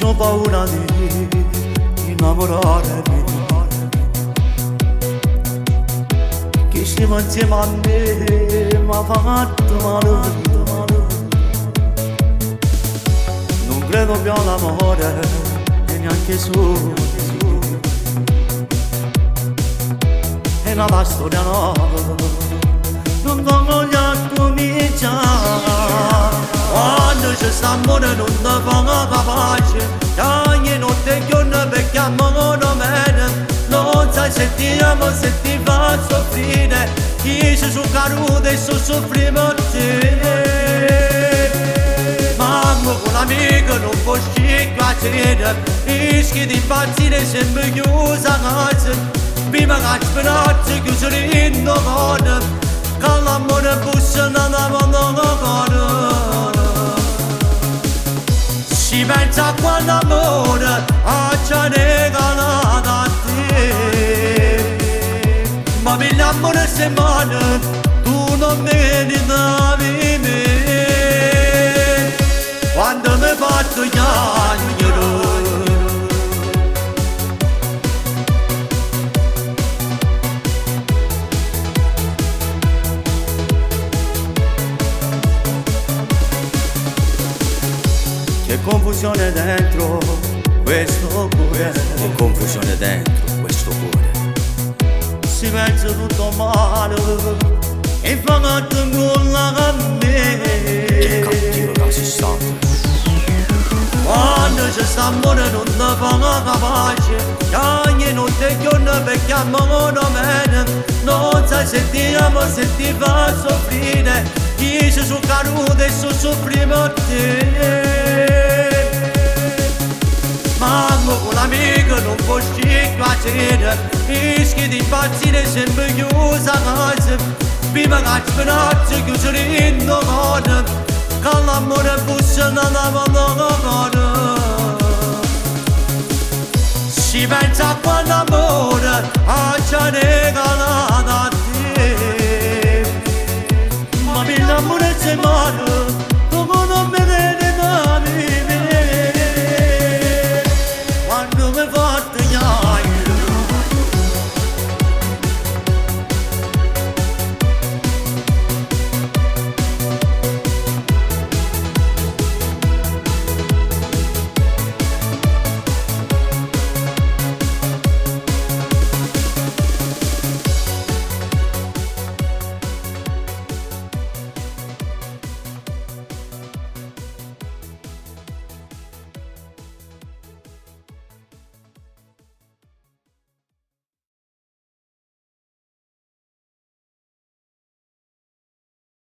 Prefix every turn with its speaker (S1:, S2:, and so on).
S1: Ho paura di innamorarmi. Che stiamo insieme a me m'ha fatto male. Non credo più all'amore e neanche su. È una storia nuova, non voglio cominciare. Quando c'è st'amore non te fa capace, ogni notte e giorno perché amore meno. Non sai se ti amo, se ti fa soffrire, chi si sono caduto e so soffrire per te. Mamma con l'amico non può uscire a cena, rischi di impazzire sempre chiusa a casa. Prima che spinazzi chiuso in cuore, che l'amore bussa nella mano. Si pensa a quell'amore, a ce ne da te. Ma per l'amore se male, tu non me ne davi me. Quando mi fatto chiagnere, che confusione dentro questo cuore,
S2: Che confusione dentro questo cuore.
S1: Si pensa tutto male e fa nulla a me.
S2: Che cattivo che sei stato.
S1: Quando c'è st'amore non te fa capace, ogni notte e giorno perché amore meno. Non sai se ti amo, se ti fa soffrire, chi si sono caduto e so soffrire per te. Mamma con l'amico non può uscire a cena, rischi di impazzire sempre chiusa a casa. Prima che spinazzi chiuso in cuore, che l'amore bussa nella mano. Si pensa a quell'amore, a ce ne da te. Ma per l'amore se male,